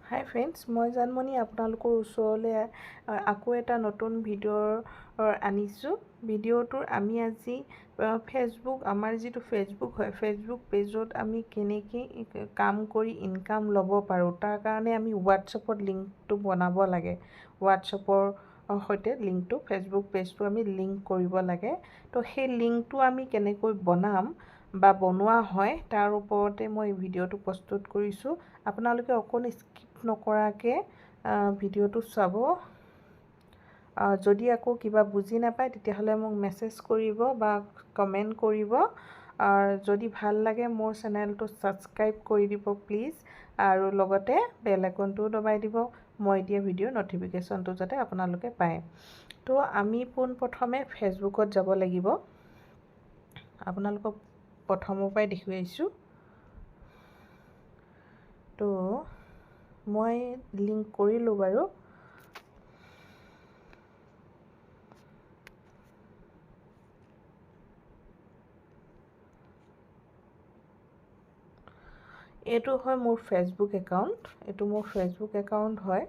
হাই friends, মই জানমণি আপোনালোকৰ ওচৰলৈ আকৌ এটা নতুন ভিডিঅ' আনিছোঁ। ভিডিঅ'টোৰ আমি আজি ফেচবুক, আমাৰ যিটো ফেচবুক হয়, ফেচবুক পেজত আমি কেনেকৈ কাম কৰি ইনকাম ল'ব পাৰোঁ, তাৰ কাৰণে আমি হোৱাটছএপত লিংকটো বনাব লাগে। হোৱাটছএপৰ সৈতে লিংকটো, ফেচবুক পেজটো আমি লিংক কৰিব লাগে। তো সেই লিংকটো আমি কেনেকৈ বনাম বা বনোৱা হয়, তাৰ ওপৰতে মই ভিডিঅ'টো প্ৰস্তুত কৰিছোঁ। আপোনালোকে অকণ স্কিপ নকৰাকৈ ভিডিঅ'টো চাব। যদি আকৌ কিবা বুজি নাপায়, তেতিয়াহ'লে মোক মেছেজ কৰিব বা কমেণ্ট কৰিব। যদি ভাল লাগে, মোৰ চেনেলটো ছাবস্ক্ৰাইব কৰি দিব প্লিজ, আৰু লগতে বেল আইকনটোও দবাই দিব, মই দিয়া ভিডিঅ' ন'টিফিকেশ্যনটো যাতে আপোনালোকে পায়। তো আমি পোনপ্ৰথমে ফেচবুকত যাব লাগিব। আপোনালোকক প্ৰথমৰ পৰাই দেখুৱাইছোঁ। তো মই লিংক কৰিলোঁ বাৰু। এইটো হয় মোৰ ফেচবুক একাউণ্ট, এইটো মোৰ ফেচবুক একাউণ্ট হয়।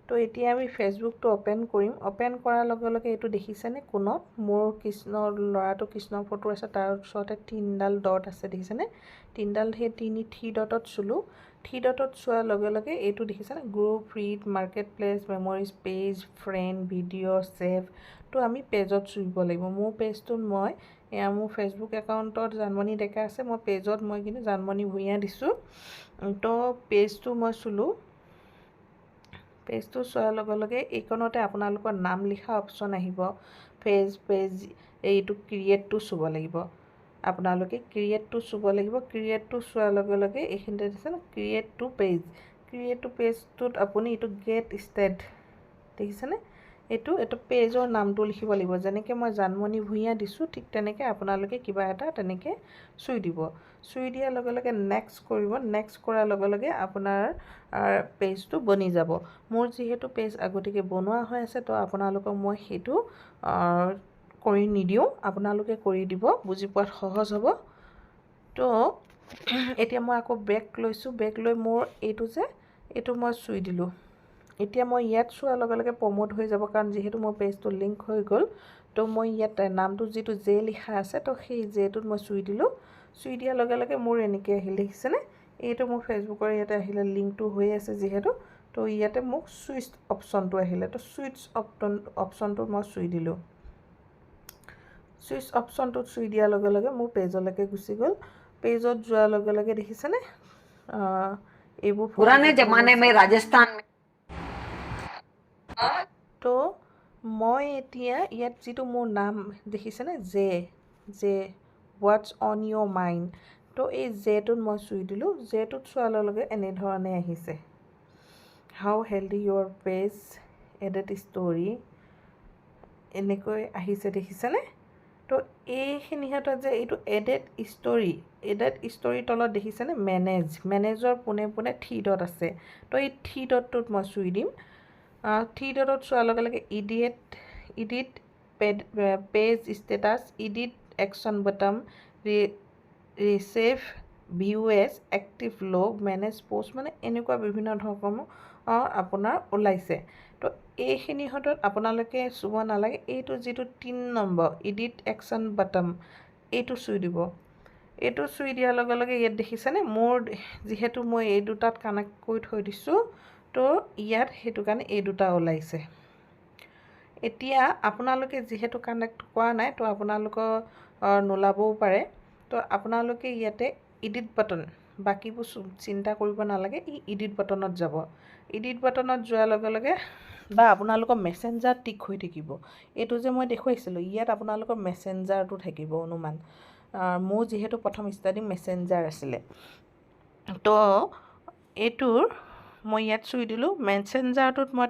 তো এতিয়া আমি ফেচবুকটো অ'পেন কৰিম। অ'পেন কৰাৰ লগে লগে এইটো দেখিছেনে, কোণত মোৰ কৃষ্ণ ল'ৰাটো, কৃষ্ণৰ ফটো আছে, তাৰ ওচৰতে তিনিডাল ডট আছে, দেখিছেনে? তিনিডাল, সেই থ্ৰী ডটত চুলোঁ। থ্ৰী ডটত চোৱাৰ লগে লগে এইটো দেখিছেনে, group, feed, market place, memories, page, friend, video, save. তো আমি পেজত চুইব লাগিব। মোৰ পেজটোত মই, এয়া মোৰ ফেচবুক একাউণ্টত জানমণি ডেকা আছে, মই পেজত মই কিন্তু জানমণি ভূঞা দিছোঁ। তো পেজটো মই চুলোঁ। পেজটো চোৱাৰ লগে লগে এইকণতে আপোনালোকৰ নাম লিখা অপশ্যন আহিব। পেজ এইটো ক্ৰিয়েটটো চুব লাগিব। আপোনালোকে ক্ৰিয়েটটো চুব লাগিব। ক্ৰিয়েটটো চোৱাৰ লগে লগে এইখিনিতে দিছে create to page. Create to পেজটোত আপুনি এইটো গেট ষ্টেট দেখিছেনে, এইটো পেজৰ নামটো লিখিব লাগিব। যেনেকৈ মই জানমণি ভূঞা দিছোঁ, ঠিক তেনেকৈ আপোনালোকে কিবা এটা তেনেকৈ চুই দিব। চুই দিয়াৰ লগে লগে নেক্সট কৰিব। নেক্সট কৰাৰ লগে লগে আপোনাৰ পেজটো বনি যাব। মোৰ যিহেতু পেজ আগতীয়াকৈ বনোৱা হৈ আছে, তো আপোনালোকক মই সেইটো কৰি নিদিওঁ, আপোনালোকে কৰি দিব, বুজি পোৱাত সহজ হ'ব। তো এতিয়া মই আকৌ বেক লৈছোঁ। বেক লৈ মোৰ এইটো যে, এইটো মই চুই দিলোঁ। এতিয়া মই ইয়াত চোৱাৰ লগে লগে প্ৰমোট হৈ যাব, কাৰণ যিহেতু মোৰ পেজটো লিংক হৈ গ'ল। তো মই ইয়াত নামটো যিটো জে লিখা আছে, তো সেই জেটোত মই চুই দিলোঁ। চুই দিয়াৰ লগে লগে মোৰ এনেকৈ আহিল, দেখিছেনে? এইটো মোৰ ফেচবুকৰ ইয়াতে আহিলে, লিংকটো হৈ আছে যিহেতু। তো ইয়াতে মোক চুইচ অপশ্যনটো আহিলে, তো চুইচ অপশ্যনটো মই চুই দিলোঁ। চুইচ অপশ্যনটোত চুই দিয়াৰ লগে লগে মোৰ পেজলৈকে গুচি গ'ল। পেজত যোৱাৰ লগে লগে দেখিছেনে এইবোৰ पुराने जमाने में राजस्थान में তো মই এতিয়া ইয়াত যিটো মোৰ নাম দেখিছেনে, J what's on your mind, তো এই জেটোত মই চুই দিলোঁ। জেটোত চোৱাৰ লগে লগে এনেধৰণে আহিছে, how healthy your page, edit story, এনেকৈ আহিছে, দেখিছেনে? তো এইখিনি ক্ষেত্ৰত যে এইটো এডেড ষ্টৰী, এডেড ষ্টৰীৰ তলত দেখিছেনে মেনেজ, মেনেজৰ পোনে পোনে থ্ৰী ডট আছে। তো এই থ্ৰী ডটটোত মই চুই দিম। থ্ৰী ডটত চোৱাৰ লগে লগে edit page status, edit action button, resave, view as, active log, manage post, মানে এনেকুৱা বিভিন্ন ধৰণৰ আপোনাৰ ওলাইছে। তো এইখিনি ক্ষেত্ৰত আপোনালোকে চুব নালাগে। এইটো যিটো 3 নম্বৰ এডিট একশ্যন বাটন, এইটো চুই দিব। এইটো চুই দিয়াৰ লগে লগে ইয়াত দেখিছেনে, মোৰ যিহেতু মই এই দুটাত কানেক্ট কৰি থৈ দিছোঁ, তো ইয়াত সেইটো কাৰণে এই দুটা ওলাইছে। এতিয়া আপোনালোকে যিহেতু কানেক্ট কৰা নাই, তো আপোনালোকৰ নোলাবও পাৰে। তো আপোনালোকে ইয়াতে এডিট বাটন, বাকীবোৰ চিন্তা কৰিব নালাগে, ই এডিট বাটনত যাব। এডিট বাটনত যোৱাৰ লগে লগে বা আপোনালোকৰ মেছেঞ্জাৰ টিক হৈ থাকিব। এইটো যে মই দেখুৱাইছিলোঁ, ইয়াত আপোনালোকৰ মেছেঞ্জাৰটো থাকিব অনুমান। মোৰ যিহেতু প্ৰথম ষ্টাৰ্টিং মেছেঞ্জাৰ আছিলে, তো এইটোৰ মই ইয়াত চুই দিলোঁ। মেছেঞ্জাৰটোত মই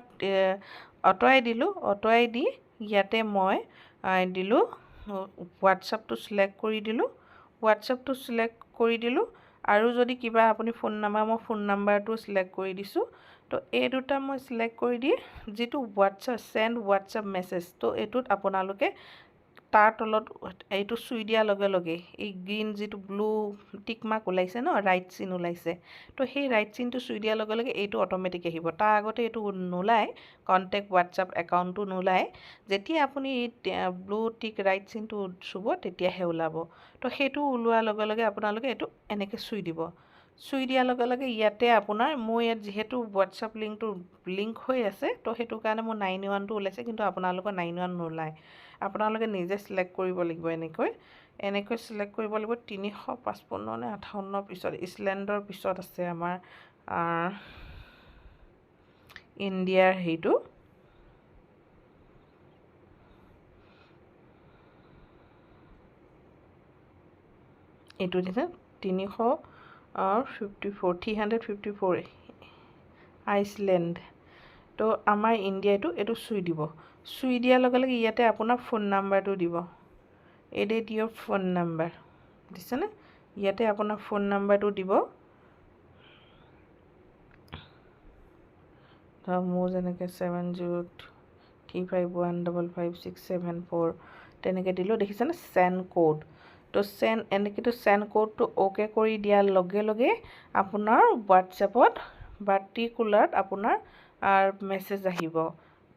আঁতৰাই দিলোঁ। আঁতৰাই দি ইয়াতে মই দিলোঁ হোৱাটছআপটো চিলেক্ট কৰি দিলোঁ। হোৱাটছআপটো চিলেক্ট কৰি দিলোঁ। আৰু যদি কিবা আপুনি ফোন নাম্বাৰ, মই ফোন নাম্বাৰটো চিলেক্ট কৰি দিছোঁ। তো এই দুটা মই চিলেক্ট কৰি দি যিটো হোৱাটছআপ চেণ্ড হোৱাটছআপ মেছেজ, তো এইটোত আপোনালোকে তাৰ তলত এইটো চুই দিয়াৰ লগে লগে এই গ্ৰীণ যিটো ব্লু টিক মাৰ্ক ওলাইছে ন, ৰাইট চিন ওলাইছে, তো সেই ৰাইট চিনটো চুই দিয়াৰ লগে লগে এইটো অট'মেটিক আহিব। তাৰ আগতে এইটো নোলায়, কণ্টেক্ট হোৱাটছআপ একাউণ্টটো নোলায়। যেতিয়া আপুনি এই ব্লু টিক ৰাইট চিনটো চুব তেতিয়াহে ওলাব। তো সেইটো ওলোৱাৰ লগে লগে আপোনালোকে এইটো এনেকৈ চুই দিব। চুই দিয়াৰ লগে লগে ইয়াতে আপোনাৰ, মোৰ ইয়াত যিহেতু হোৱাটছআপ লিংকটো লিংক হৈ আছে, তো সেইটো কাৰণে মোৰ 91টো ওলাইছে, কিন্তু আপোনালোকৰ 91 নোলায়। আপোনালোকে নিজে চিলেক্ট কৰিব লাগিব, এনেকৈ এনেকৈ চিলেক্ট কৰিব লাগিব। 355 নে 58 পিছত ইছলেণ্ডৰ পিছত আছে আমাৰ ইণ্ডিয়াৰ হেৰিটো। এইটো দিছে 354, 354 আইচলেণ্ড। তো আমাৰ ইণ্ডিয়াইটো এইটো চুই দিব। চুই দিয়াৰ লগে লগে ইয়াতে আপোনাৰ ফোন নাম্বাৰটো দিব, এডিট ইয়ৰ ফোন নাম্বাৰ দিছেনে, ইয়াতে আপোনাৰ ফোন নাম্বাৰটো দিব। ধৰক মোৰ যেনেকৈ 7035155674 তেনেকৈ দিলোঁ, দেখিছেনে চেণ্ড ক'ড। তো চেণ্ড এনেকৈতো চেণ্ড ক'ডটো অ'কে কৰি দিয়াৰ লগে লগে আপোনাৰ হোৱাটছএপত পাৰ্টিকুলাৰত আপোনাৰ মেছেজ আহিব।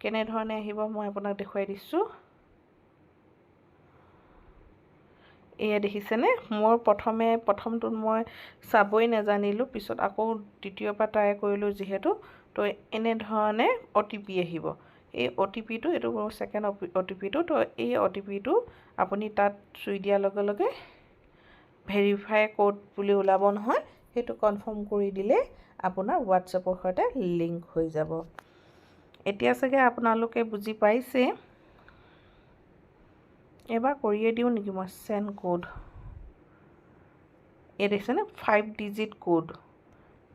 কেনেধৰণে আহিব মই আপোনাক দেখুৱাই দিছোঁ। এয়া দেখিছেনে, মোৰ প্ৰথমটোত মই চাবই নাজানিলোঁ, পিছত আকৌ দ্বিতীয়বাৰ ট্ৰাই কৰিলোঁ যিহেতু। তো এনেধৰণে অ' টি পি আহিব। এই অ' টি পিটো, এইটো মোৰ ছেকেণ্ড অ' টি পিটো। তো এই অ' টি পিটো আপুনি তাত চুই দিয়াৰ লগে লগে ভেৰিফাই ক'ড বুলি ওলাব নহয়, সেইটো কনফাৰ্ম কৰি দিলে আপোনাৰ হোৱাটছএপৰ সৈতে লিংক হৈ যাব। এতিয়া চাগে আপোনালোকে বুজি পাইছে। এবাৰ কৰিয়ে দিওঁ নেকি মই চেণ্ড ক'ড। এই দেখিছেনে 5 ডিজিট ক'ড,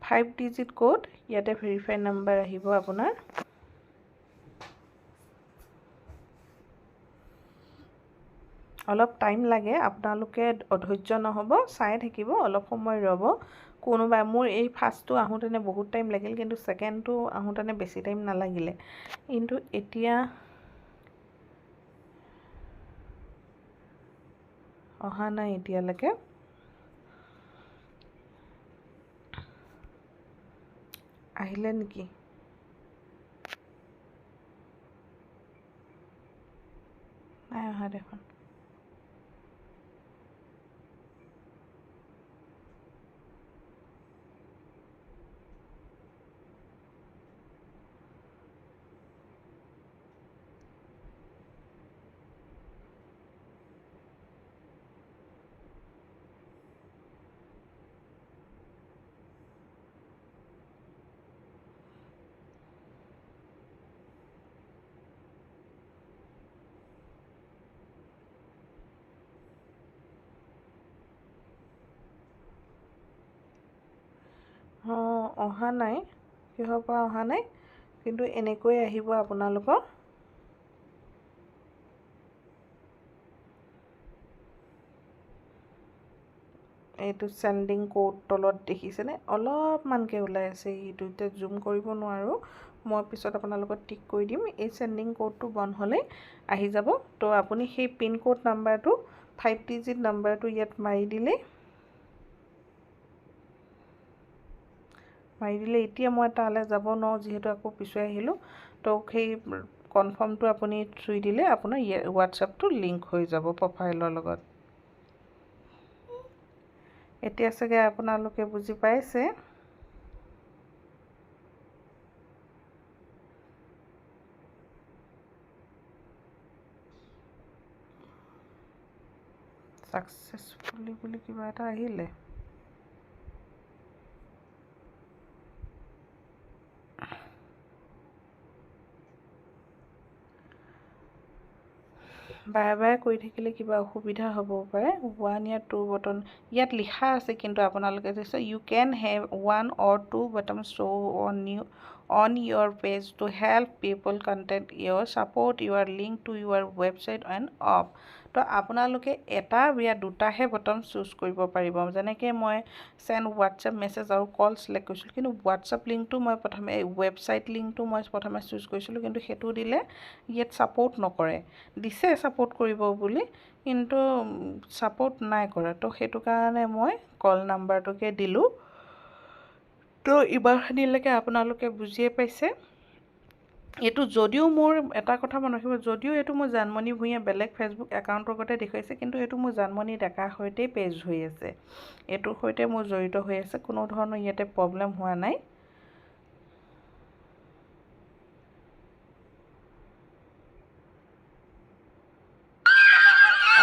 5 ডিজিট ক'ড, ইয়াতে ভেৰিফাই নাম্বাৰ আহিব আপোনাৰ। অলপ টাইম লাগে, আপোনালোকে অধৈৰ্য নহ'ব, চাই থাকিব, অলপ সময় ৰ'ব। কোনোবা মোৰ এই ফাৰ্ষ্টটো আহোঁতেনে বহুত টাইম লাগিল, কিন্তু ছেকেণ্ডটো আহোঁতেনে বেছি টাইম নালাগিলে। কিন্তু এতিয়া অহা নাই এতিয়ালৈকে। আহিলে নেকি? নাই অহা দেখোন। অঁ, অহা নাই, কিহৰ পৰা অহা নাই, কিন্তু এনেকৈয়ে আহিব আপোনালোকৰ। এইটো চেণ্ডিং ক'ড তলত দেখিছেনে অলপমানকৈ ওলাই আছে, এইটো এতিয়া জুম কৰিব নোৱাৰোঁ মই, পিছত আপোনালোকক টিক কৰি দিম। এই চেণ্ডিং ক'ডটো বন্ধ হ'লেই আহি যাব। তো আপুনি সেই পিন ক'ড নাম্বাৰটো, 5 ডিজিট নাম্বাৰটো ইয়াত মাৰি দিলে, এতিয়া মই তালৈ যাব নোৱাৰোঁ যিহেতু আকৌ পিছুৱাই আহিলোঁ। তো সেই কনফাৰ্মটো আপুনি চুই দিলে আপোনাৰ হোৱাটছএপটো লিংক হৈ যাব প্ৰফাইলৰ লগত। এতিয়া চাগে আপোনালোকে বুজি পাইছে। ছাকচেছফুলি বুলি কিবা এটা আহিলে। বাৰে বাৰে কৰি থাকিলে কিবা অসুবিধা হ'ব পাৰে। 1 ইয়াৰ 2 বটন ইয়াত লিখা আছে, কিন্তু আপোনালোকে দিছে you can have 1 or 2 button show on your page to help people contact your support your link to your website and off. তো আপোনালোকে এটা या দুটাহে বটন চুজ কৰিব পাৰিব। যেনেকৈ মই চেণ্ড হোৱাটছএপ মেছেজ আৰু কল চিলেক্ট কৰিছিলোঁ, কিন্তু হোৱাটছএপ লিংকটো মই প্ৰথমে, ৱেবছাইট লিংকটো মই প্ৰথমে চুজ কৰিছিলোঁ, কিন্তু সেইটো দিলে ইয়াত ছাপৰ্ট নকৰে। দিছে ছাপৰ্ট কৰিব বুলি, কিন্তু ছাপৰ্ট নাই কৰা। তো সেইটো কাৰণে মই কল নাম্বাৰটোকে দিলোঁ। তো ইমানখিনিলৈকে আপোনালোকে বুজিয়ে পাইছে। এইটো যদিও মোৰ এটা কথা মনত ৰাখিব, যদিও এইটো মোৰ জানমণি ভূঞা বেলেগ ফেচবুক একাউণ্টৰ গতে দেখুৱাইছে, কিন্তু এইটো মোৰ জানমণি ডেকাৰ সৈতেই পেজ হৈ আছে, এইটোৰ সৈতে মোৰ জড়িত হৈ আছে, কোনো ধৰণৰ ইয়াতে প্ৰব্লেম হোৱা নাই।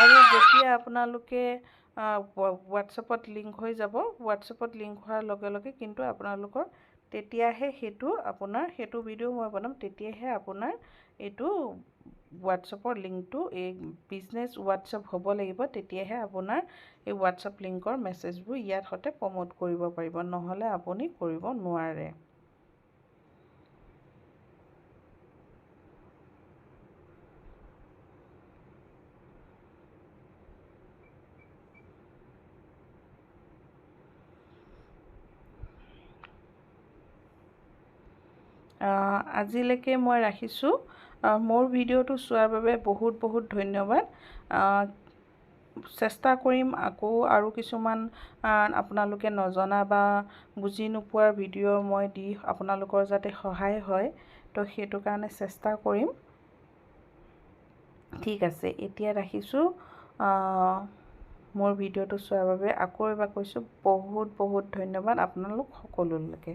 আৰু যেতিয়া আপোনালোকে হোৱাটছএপত লিংক হৈ যাব, হোৱাটছএপত লিংক হোৱাৰ লগে লগে কিন্তু আপোনালোকৰ তেতিয়াহে সেইটো আপোনাৰ, সেইটো ভিডিঅ' মই বনাম, তেতিয়াহে আপোনাৰ এইটো হোৱাটছএপৰ লিংকটো, এই বিজনেছ হোৱাটছএপ হ'ব লাগিব, তেতিয়াহে আপোনাৰ এই হোৱাটছএপ লিংকৰ মেছেজবোৰ ইয়াত সতে প্ৰম'ট কৰিব পাৰিব, নহ'লে আপুনি কৰিব নোৱাৰে। আজিলৈকে মই ৰাখিছোঁ। মোৰ ভিডিঅ'টো চোৱাৰ বাবে বহুত বহুত ধন্যবাদ। চেষ্টা কৰিম আকৌ আৰু কিছুমান আপোনালোকে নজনা বা বুজি নোপোৱাৰ ভিডিঅ' মই দি আপোনালোকৰ যাতে সহায় হয়, তো সেইটো কাৰণে চেষ্টা কৰিম। ঠিক আছে, এতিয়া ৰাখিছোঁ। মোৰ ভিডিঅ'টো চোৱাৰ বাবে আকৌ এবাৰ কৈছোঁ বহুত বহুত ধন্যবাদ আপোনালোক সকলোলৈকে।